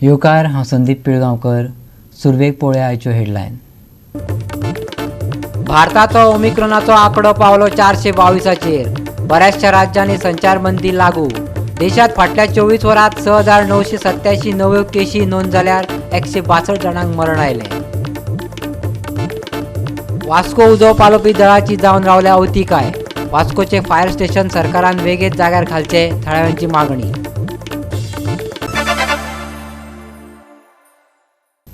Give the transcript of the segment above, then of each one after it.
येवकार, हांव संदीप पिळगांवकर. सुरवेक पळोवया आयच्यो हेडलायन. भारताचो ओमिक्रॉनाचो आंकडो पावलो 422चेर. बऱ्याचशा राज्यांनी संचारबंदी लागू. देशात फाटल्या 24 वरांत 6987 नव्यो केशी नोंद जाल्यार 162 जाणांक मरण आयलें. वास्को उजो पालोवपी दळाची जावन रावल्या अवतिकाय. वास्कोचे फायर स्टेशन सरकारान वेगेत जाग्यार घालचे, थळाव्यांची मागणी.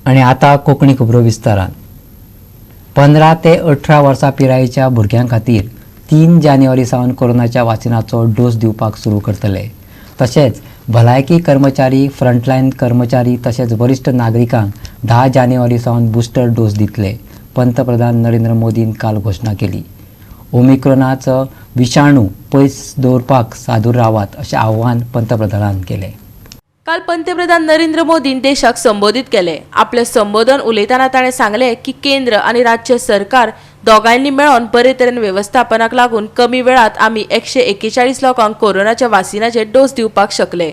आनी आतां कोंकणी खबरो विस्तारान. 15 ते 18 वर्सां पिरायेच्या भुरग्यां खातीर 3 जानेवारी सावन कोरोनाच्या वासिनाचो डोस दिवपाक सुरू करतले. तशेंच भलायकी कर्मचारी, फ्रंटलायन कर्मचारी तशेंच वरिश्ठ नागरिकांक 10 जानेवारी सावन बुस्टर डोस दितले. पंतप्रधान नरेंद्र मोदीन काल घोशणा केली. ओमिक्रॉनाचो विशाणू पयस दवरपाक सादूर रावात अशें आव्हान पंतप्रधानान केलें. काल पंतप्रधान नरेंद्र मोदीन देशाक संबोधीत केले. आपले संबोधन उलयतना ताणें सांगलें की केंद्र आनी राज्य सरकार दोगांयनी मेळोन बरे तरेन वेवस्थापनाक लागून कमी वेळात आमी 141 लोकांक कोरोनाच्या वासिनाचे डोस दिवपाक शकले.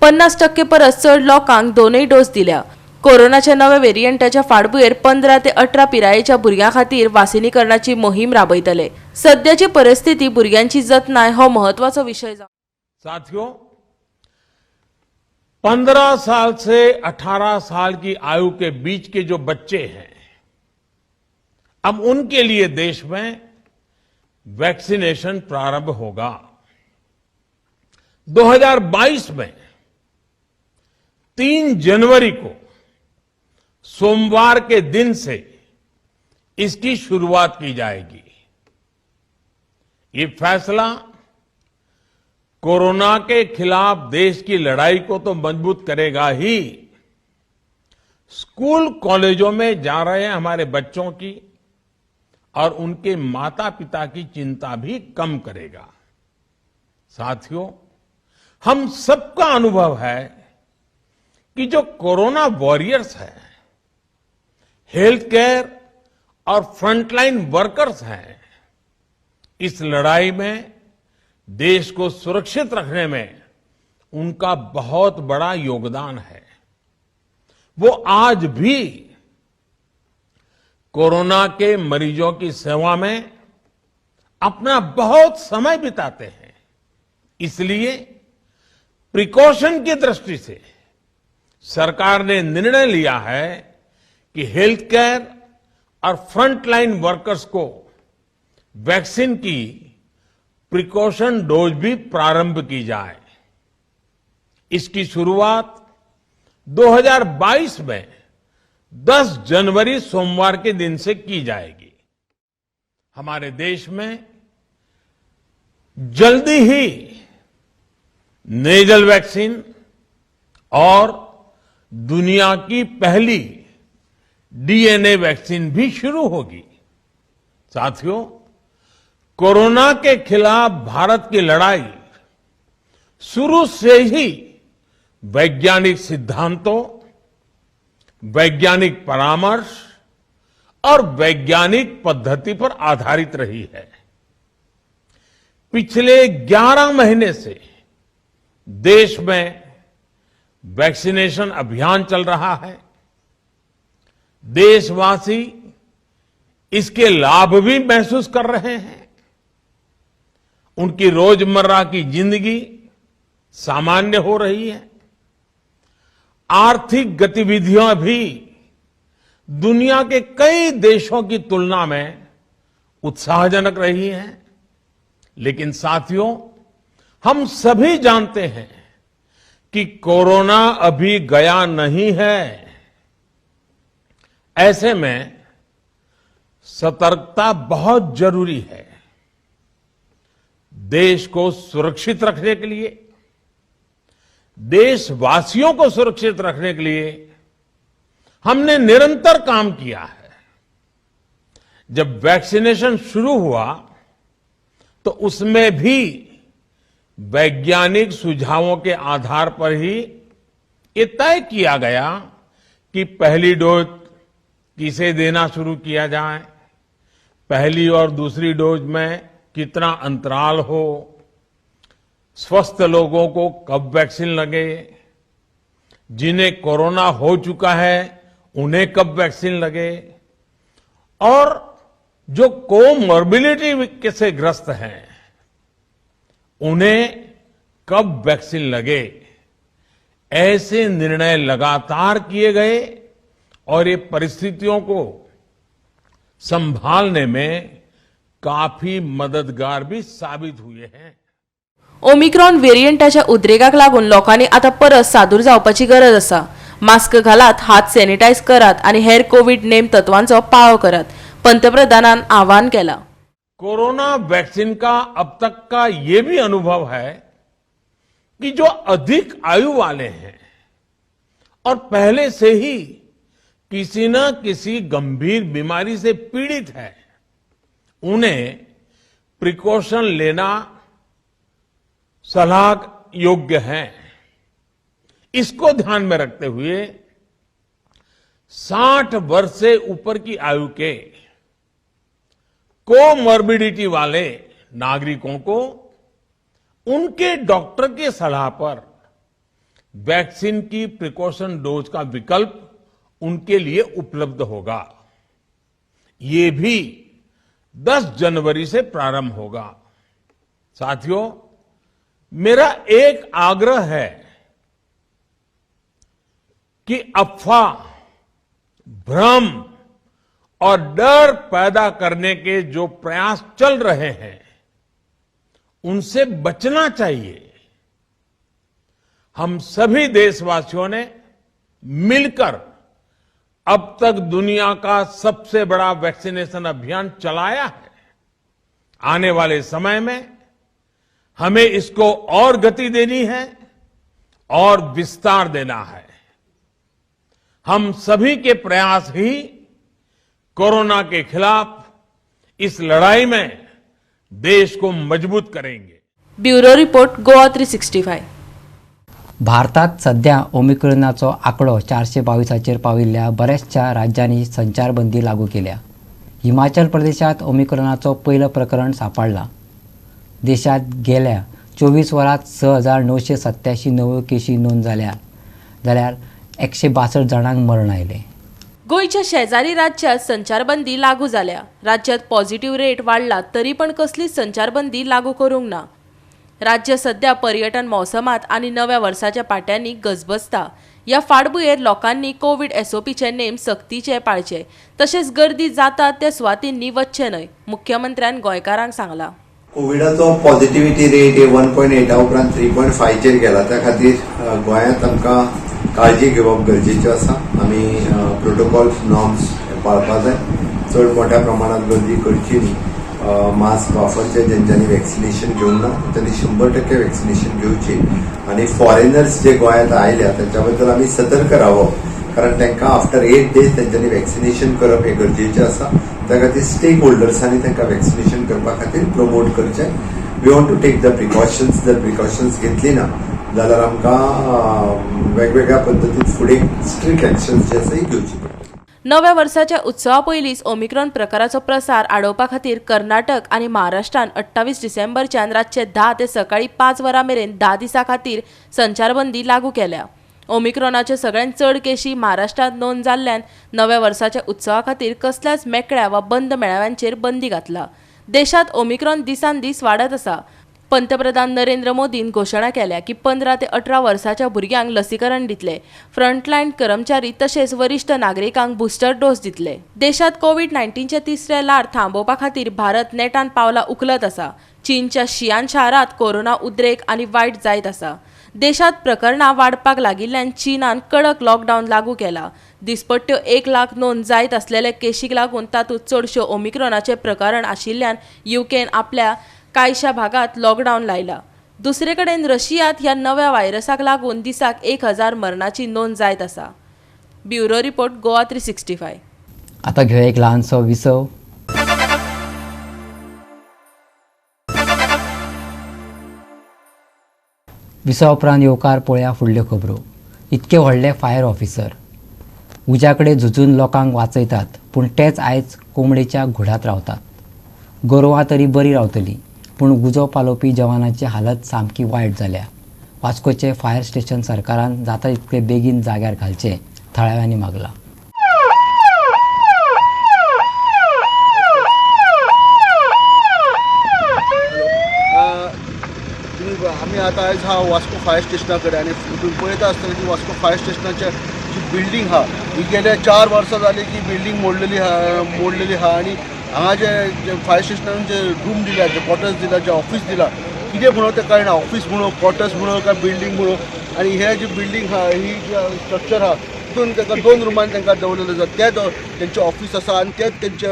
50% परस चड लोकांक दोनूय डोस दिल्या. कोरोनाच्या नव्या वेरियंटाच्या फाटभुंयेर 15 ते 18 पिरायेच्या भुरग्यां खातीर वासिनीकरणाची मोहीम राबयतले. सद्याची परिस्थिती भुरग्यांची जतनाय हो म्हत्वाचो विशय. साथियों, 15 साल से 18 साल की आयु के बीच के जो बच्चे हैं, अब उनके लिए देश में वैक्सीनेशन प्रारंभ होगा। 2022 में 3 जनवरी को सोमवार के दिन से इसकी शुरुआत की जाएगी। ये फैसला कोरोना के खिलाफ देश की लड़ाई को तो मजबूत करेगा ही, स्कूल कॉलेजों में जा रहे हमारे बच्चों की और उनके माता पिता की चिंता भी कम करेगा। साथियों, हम सबका अनुभव है कि जो कोरोना वॉरियर्स हैं, हेल्थ केयर और फ्रंटलाइन वर्कर्स हैं, इस लड़ाई में देश को सुरक्षित रखने में उनका बहुत बड़ा योगदान है। वो आज भी कोरोना के मरीजों की सेवा में अपना बहुत समय बिताते हैं। इसलिए प्रिकॉशन की दृष्टि से सरकार ने निर्णय लिया है कि हेल्थ केयर और फ्रंटलाइन वर्कर्स को वैक्सीन की प्रिकॉशन डोज भी प्रारंभ की जाए। इसकी शुरुआत 2022 में 10 जनवरी सोमवार के दिन से की जाएगी। हमारे देश में जल्दी ही नेजल वैक्सीन और दुनिया की पहली डीएनए वैक्सीन भी शुरू होगी। साथियों, कोरोना के खिलाफ भारत की लड़ाई शुरू से ही वैज्ञानिक सिद्धांतों, वैज्ञानिक परामर्श और वैज्ञानिक पद्धति पर आधारित रही है। पिछले 11 महीने से देश में वैक्सीनेशन अभियान चल रहा है। देशवासी इसके लाभ भी महसूस कर रहे हैं। उनकी रोजमर्रा की जिंदगी सामान्य हो रही है। आर्थिक गतिविधियां भी दुनिया के कई देशों की तुलना में उत्साहजनक रही हैं। लेकिन साथियों, हम सभी जानते हैं कि कोरोना अभी गया नहीं है। ऐसे में सतर्कता बहुत जरूरी है। देश को सुरक्षित रखने के लिए, देशवासियों को सुरक्षित रखने के लिए हमने निरंतर काम किया है। जब वैक्सीनेशन शुरू हुआ तो उसमें भी वैज्ञानिक सुझावों के आधार पर ही ये तय किया गया कि पहली डोज किसे देना शुरू किया जाए, पहली और दूसरी डोज में कितना अंतराल हो, स्वस्थ लोगों को कब वैक्सीन लगे, जिन्हें कोरोना हो चुका है उन्हें कब वैक्सीन लगे, और जो कोमॉर्बिडिटी से ग्रस्त हैं उन्हें कब वैक्सीन लगे, ऐसे निर्णय लगातार किए गए और ये परिस्थितियों को संभालने में काफी मददगार भी साबित हुए हैं। ओमिक्रॉन वेरियंटाच्या उद्रेकाक लागून लोकांनी आतां परत सादूर जावपाची गरज आसा। मास्क घालात, हात सॅनिटायज करात आनी हेर कोवीड नेम तत्वांचो पाळो करात, पंतप्रधानान आवाहन केलां। कोरोना वैक्सीन का अब तक का ये भी अनुभव है कि जो अधिक आयु वाले हैं और पहले से ही किसी न किसी गंभीर बीमारी से पीड़ित है, उन्हें प्रिकॉशन लेना सलाह योग्य है। इसको ध्यान में रखते हुए 60 वर्ष से ऊपर की आयु के कोमॉर्बिडिटी वाले नागरिकों को उनके डॉक्टर के सलाह पर वैक्सीन की प्रिकॉशन डोज का विकल्प उनके लिए उपलब्ध होगा। ये भी 10 जनवरी से प्रारंभ होगा। साथियों, मेरा एक आग्रह है कि अफवाह, भ्रम और डर पैदा करने के जो प्रयास चल रहे हैं उनसे बचना चाहिए। हम सभी देशवासियों ने मिलकर अब तक दुनिया का सबसे बड़ा वैक्सीनेशन अभियान चलाया है। आने वाले समय में हमें इसको और गति देनी है और विस्तार देना है। हम सभी के प्रयास ही कोरोना के खिलाफ इस लड़ाई में देश को मजबूत करेंगे। Bureau report, Goa 365। भारतात सध्या ओमिक्रॉनाचो आंकडो 422 पाविल्ल्या बऱ्याचशा राज्यांनी संचारबंदी लागू केल्या। हिमाचल प्रदेशात ओमिक्रॉनाचो पयलो प्रकरण सापडला। देशात गेल्या 24 वरांत 6987 नव्यो केशी नोंद जाल्या, जाल्यार 162 जाणांक मरण आयलें। गोंयच्या शेजारी राज्यात संचारबंदी लागू जाल्या। राज्यात पॉझिटिव्ह रेट वाडला तरी पण कसलीच संचारबंदी लागू करूंक ना। राज्य सध्या पर्यटन मौसमात आनी नव्या वर्साच्या पाट्यांनी गजबजता। ह्या फाटभुंयेर लोकांनी कोवीड एसओपीचे नेम सक्तीचे पाळचे, तशेंच गर्दी जाता त्या सुवातींनी वचचें न्हय, मुख्यमंत्र्यान गोंयकारांक सांगलां। कोविडाचो पॉझिटिव्हिटी रेट हे 1.8 उपरांत 3.5चेर गेला। त्या खातीर गोंयांत आमकां काळजी घेवप गरजेचें आसा। आमी प्रोटोकॉल्स, नॉर्म्स पाळपा जाय। चड मोठ्या प्रमाणात गर्दी करची न्ही। मास्क वापरचे। जेंच्यांनी वॅक्सिनेशन घेवंक ना तेंच्यांनी 100% वॅक्सिनेशन घेवची आनी फॉरेनर्स जे गोंयांत आयल्या तेंच्या बद्दल आमी सतर्क रावप, कारण तांकां आफ्टर 8 डेज तेंच्यांनी वॅक्सिनेशन करप हें गरजेचें आसा। त्या खातीर स्टेक होल्डर्सांनी तांकां वॅक्सिनेशन करपा खातीर प्रमोट करचें। We want to take the precautions. जर प्रिकॉशन्स घेतली ना जाल्यार आमकां वेगवेगळ्या पद्दतीन फुडें स्ट्रिक्ट एक्शन्स जे आसा घेवची पडटली। नव्या वर्साच्या उत्सवा पयलींच ओमिक्रॉन प्रकाराचो प्रसार आडोवपा खातीर कर्नाटक आनी महाराष्ट्रान 28 डिसेंबरच्यान रातचे 10 ते सकाळी 5 वरां मेरेन 10 दिसां खातीर संचारबंदी लागू केल्या। ओमिक्रॉनाच्यो सगळ्यांत चड केशी महाराष्ट्रांत नोंद जाल्ल्यान नव्या वर्साच्या उत्सवा खातीर कसल्याच मेकळ्या वा बंद मेळाव्यांचेर बंदी घातला। देशांत ओमिक्रॉन दिसान दीस वाडत आसा। पंतप्रधान नरेंद्र मोदीन घोशणा केल्या की 15 ते 18 वर्साच्या भुरग्यांक लसीकरण दितले, फ्रंटलायन कर्मचारी तशेंच वरिश्ठ नागरिकांक बुस्टर डोस दितले। देशांत कोवीड-19चें तिसरें ल्हार थांबोवपा खातीर भारत नेटान पावलां उखलत आसा। चीनच्या शियान शारांत कोरोना उद्रेक आनी वायट जायत आसा। देशांत प्रकरणां वाडपाक लागिल्ल्यान चीनान कडक लॉकडावन लागू केला। दिसपट्ट्यो 1 लाख नोंद जायत आसलेल्या केशीक लागून तातूंत चडश्यो ओमिक्रॉनाचें प्रकरण आशिल्ल्यान युकेन आपल्या कांयशा भागात लॉकडावन लायला। दुसरे कडेन रशियांत ह्या नव्या व्हायरसाक लागून दिसाक 1000 मरणाची नोंद जायत आसा। Bureau report, Goa 365। आता घेवया एक ल्हानसो विसव। विसवा उपरांत येवकार पळया फुडल्यो खबरो। इतके व्हडले फायर ऑफिसर उज्या कडेन झुजून लोकांक वाचयतात, पूण तेच आयज कोंबडेच्या घुडांत रावतात। गोरवां तरी बरी रावतली, पूण उजो पालोवपी जवानाची हालत सामकी वायट जाल्या। वास्कोचे फायर स्टेशन सरकारान जाता तितके बेगीन जाग्यार घालचें थळाव्यांनी मागलां. आमी आतां आयज हा वास्को फायर स्टेशना कडेन आनी तुमी पळयता आसतलें की वास्को फायर स्टेशनाचे जी बिल्डींग आहा ही गेल्या 4 वर्सां जाली की बिल्डींग मोडलेली आहा आनी हांगा जे फायर स्टेशनान जे रूम दिला, जे क्वॉर्टर्स दिला, जे ऑफीस दिला, कितें म्हणून तें कळना, ऑफीस म्हणून, क्वॉर्टर्स म्हणून काय बिल्डींग म्हणून. आनी हे जी बिल्डींग आहा ही स्ट्रक्चर आहा तितून तांकां 2 रुमान तांकां दवरलेले आसा, ते तेंचे ऑफीस आसा आनी तेच तेंचे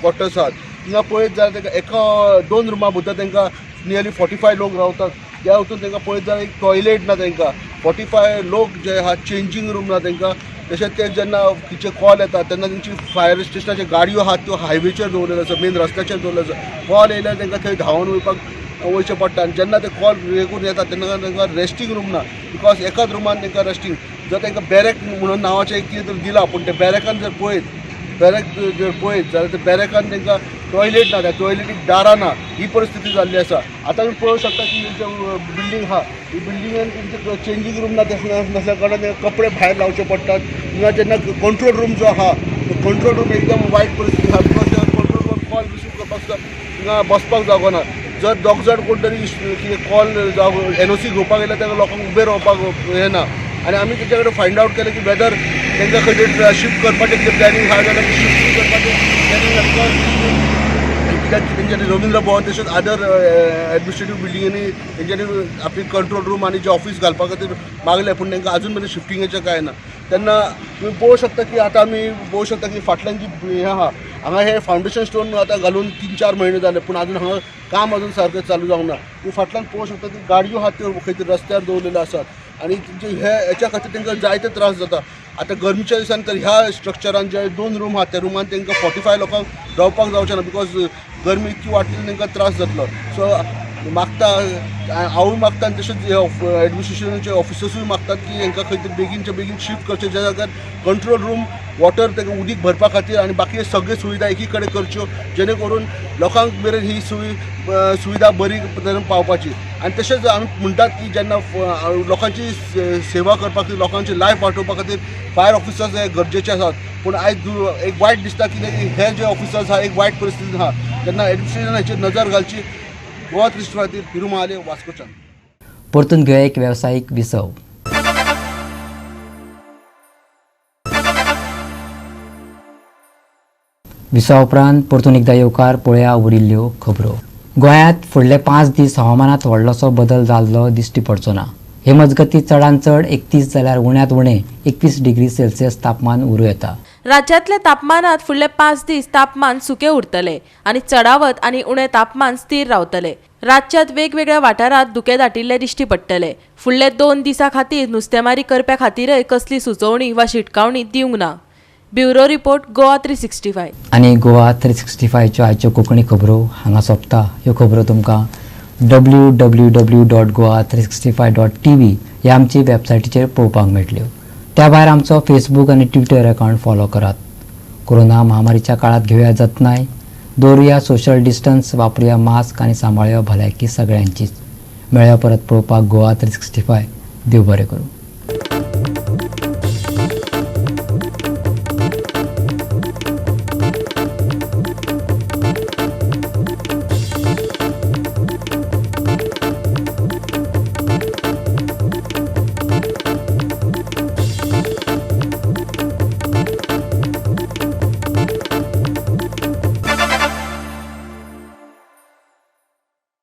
क्वॉर्टर्स आहात. थिंगा पळयत जाल्यार तांकां एका 2 रुमां भितर तांकां नियरली 45 लोक रावतात. त्या वचून तांकां पळयत जाल्यार एक टॉयलेट ना तांकां, 45 लोक जे आहा चेंजींग रूम ना तांकां. तशेंच ते जेन्ना खंयचे कॉल येता तेन्ना तेंची फायर स्टेशनाच्यो गाडयो आहात त्यो हायवेचेर दवरलेल्यो आसा, मेन रस्त्याचेर दवरलेल्यो आसा. कॉल येयल्यार तांकां थंय धांवन वयचें पडटा आनी जेन्ना ते कॉल हे करून येता तेन्ना तांकां रेस्टींग रूम ना, because एकाच रुमान तांकां रेस्टींग. जर तांकां बॅरेक म्हणून नांवाचें एक कितें तरी दिलां, पूण ते बॅरेकान जर पळयत, बॅरेक जर पळयत जाल्यार त्या बॅरेकान तांकां टॉयलेट ना, त्या टॉयलेटीक दारां ना, ही परिस्थिती जाल्ली आसा. आतां आमी पळोवंक शकता की जे बिल्डींग आहा ही बिल्डिंगान तेंचे चेंजींग रूम ना, नासल्या कारणान तांकां कपडे भायर लावचे पडटात. हिंगा जेन्ना कंट्रोल रूम जो आहा तो कंट्रोल रूम एकदम वायट परिस्थिती आहा, because control room call receive करपाक सुद्दां हिंगा बसपाक जागो ना. जर दोग जाण कोण तरी कितें कॉल जावं एनओसी घेवपाक गेल्यार तांकां लोकांक उबें रावपाक हें ना. आनी आमी तेंच्या कडेन फायंड आवट केलें की वेदर तांकां खंय तरी शिफ्ट करपाचें कितें प्लॅनिंग आहा जाल्यार शिफ्टूय करपाचें प्लॅनिंग आहा, because कित्याक तेंच्यांनी रवींद्र भवन तशेंच अदर एडमिनिस्ट्रेटीव बिल्डिंगांनी तेंच्यांनी आपली कंट्रोल रूम आनी जे ऑफीस घालपा खातीर मागलें, पूण तांकां आजून मेरेन शिफ्टिंगेचें कांय ना. तेन्ना तुमी पळोवंक शकता की आतां आमी पळोवंक शकता की फाटल्यान जी हें आहा हांगा हे फावंडेशन स्टोन आतां घालून 3-4 म्हयने जाले, पूण आजून हांगा काम अजून सारकें चालू जावंक ना. तुमी फाटल्यान पळोवंक शकता की गाडयो आहात त्यो खंय तरी रस्त्यार दवरलेल्यो आसात आनी तेंचे हे हेच्या खातीर तांकां जायते त्रास जाता. आतां गरमीच्या दिसान तर ह्या स्ट्रक्चरान जे 2 रूम आहात त्या रुमान तांकां 45 लोकांक रावपाक जावचें ना, because गरमी इतकी वाडटली तांकां त्रास जातलो. सो मागता हांवूय मागता आनी तशेंच एडमिनिस्ट्रेशनाचे ऑफिसर्सूय मागतात की हांकां खंय तरी बेगीनच्या बेगीन शिफ्ट करचें, ज्या जाग्यार कंट्रोल रूम वॉटर तांकां उदीक भरपा खातीर आनी बाकी सगळ्यो सुविधा एकी कडेन करच्यो, जेणे करून लोकांक मेरेन ही सुविधा बरी तरेन पावपाची. आनी तशेंच आमी म्हणटात की जेन्ना लोकांची सेवा करपा खातीर, लोकांची लायफ वाटोवपा खातीर फायर ऑफिसर्स हे गरजेचे आसात, पूण आयज एक वायट दिसता की हे जे ऑफिसर्स आहा एक वायट परिस्थिती आहा. तेन्ना एडमिनिस्ट्रेशन हाचेर नजर घालची. गोवा 365 खातीर हिरू महाले, वास्कोच्यान. परतून घेवया एक वेवसायीक विसव. विसवा उपरांत परतून एकदा येवकार पळया उरिल्ल्यो खबरो. गोंयांत फुडले 5 दीस हवामानांत व्हडलोसो बदल जाल्लो दिश्टी पडचो ना. हे मजगतीं चडांत चड 31 जाल्यार उण्यांत उणें 21 डिग्री सेल्सियस तापमान उरूं येता. राज्यांतल्या तापमानात फुडले 5 दीस तापमान सुकें उरतलें आनी चडावत आनी उणें तापमान स्थिर रावतलें. राज्यांत वेगवेगळ्या वाठारांत धुकें दाटिल्लें दिश्टी पडटलें. फुडले 2 दिसां खातीर नुस्तेमारी करप्या खातीरय कसली सुचोवणी वा शिटकावणी दिवंक ना. Bureau report, Goa 365. आनी गोवा 365च्यो आयच्यो कोंकणी खबरो हांगा सोंपता. ह्यो खबरो तुमकां www.goa365.tv ह्या आमची वेबसायटीचेर पळोवपाक मेळटल्यो. त्या भायर आमचो फेसबूक आनी ट्विटर अकावंट फॉलो करात. कोरोना महामारीच्या काळात घेवया जतनाय, दवरुया सोशल डिस्टन्स, वापरुया मास्क आनी सांबाळया भलायकी सगळ्यांचीच. मेळया परत पळोवपाक गोवा 365. देव बरें करूं.